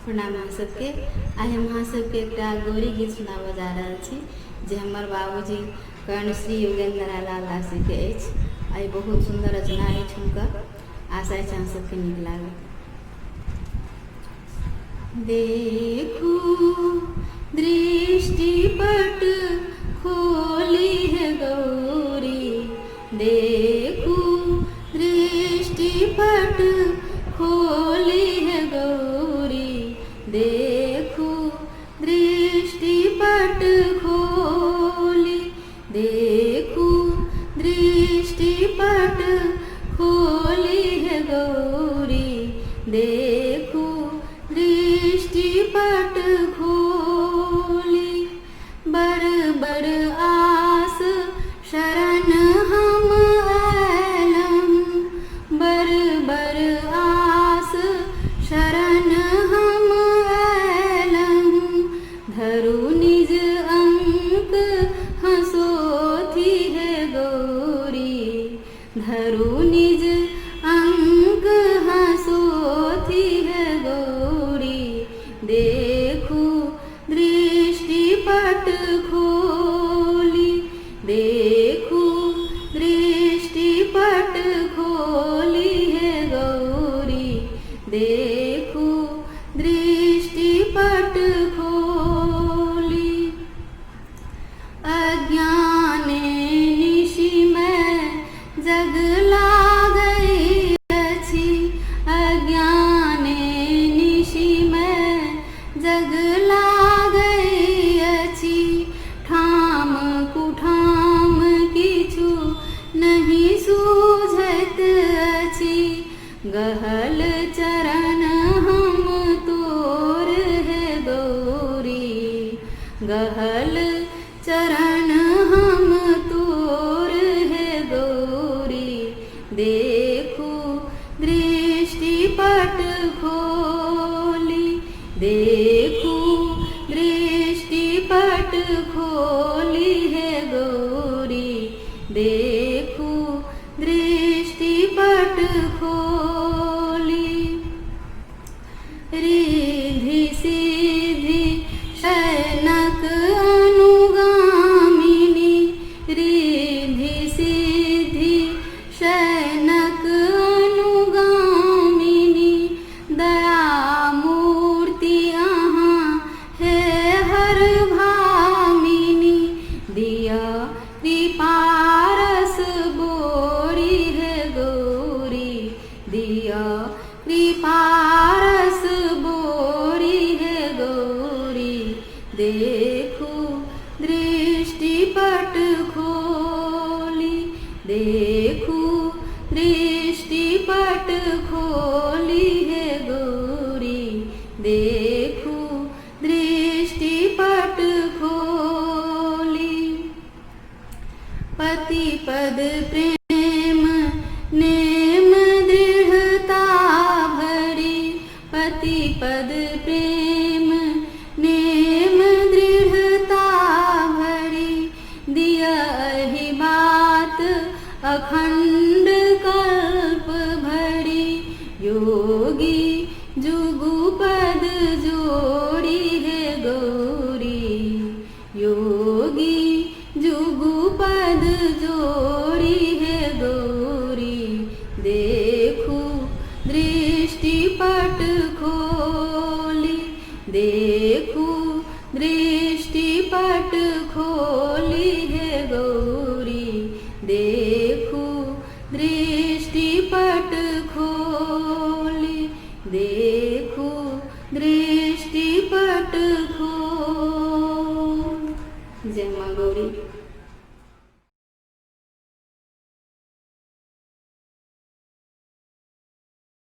प्रणाम अहाँ सबके। आइ हम अहाँ सबके एकटा गौरी गीत सुनाबऽ जा रहल छी जे हमर बाबूजी कर्णश्री योगेन्द्र नारायण लाल दास जीके अछि। आइ बहुत सुन्दर रचना अछि हुनकर। आशा अछि अहाँ सबके नीक लागत। देखू दृष्टिपट खोली है गौरी, देखू दृष्टिपट खोली है गौरी, देखू दृष्टिपट खोली, देखू दृष्टिपट खोली है गौरी, देखू दृष्टिपट खोली। बड़ बड़ आस शरण हम आयलहुँ, बड़ बड़ आस शरण हम आयलहुँ, धरु निज अंक हँसोथी हे गौरी, धरु निज अंक हँसोथी हे गौरी, देखू दृष्टिपट खोली, देखू दृष्टिपट खोली हे गौरी, देखू दृष्टिपट खोली। अज्ञाने निशिमे जग लागै अछि, अज्ञाने निशिमे जग लागै अछि, ठाम कुठाम किछु नहि सूझैत अछि, गहल चरण हम तोर हे गौरी, गहल चरण हम तोर हे गौरी, देखू दृष्टिपट खोली, देखू दृष्टिपट खोली हे गौरी, देखू दृष्टिपट खोली। रिद्धि सिद्धि शयनक अनुगामिनी, रिद्धि सिद्धि शयनक अनुगामिनी, दया मूर्ति अहाँ हे हर भामिनी, दिया कृपारस बोरी हे गौरी, दिया कृपारस बोरी हे गौरी, देखू दृष्टिपट खोली, देखू दृष्टिपट खोली हे गौरी, देखू दृष्टिपट खोली। पति पद प्रेम नेम दृढ़ता भरी, पति पद प्रेम नेम दृढ़ता भरी, दिया एहि बात अखंड कल्प भरी, योगी जुगुपद जोड़ी हे गौरी, योगी जुगुपद जोड़ी हे गौरी, देखू दृष्टिपट खोली, देखू दृष्टिपट खोली हे गौरी, देखू दृष्टिपट खोली, देखू दृष्टिपट खोल। जय माँ गौरी।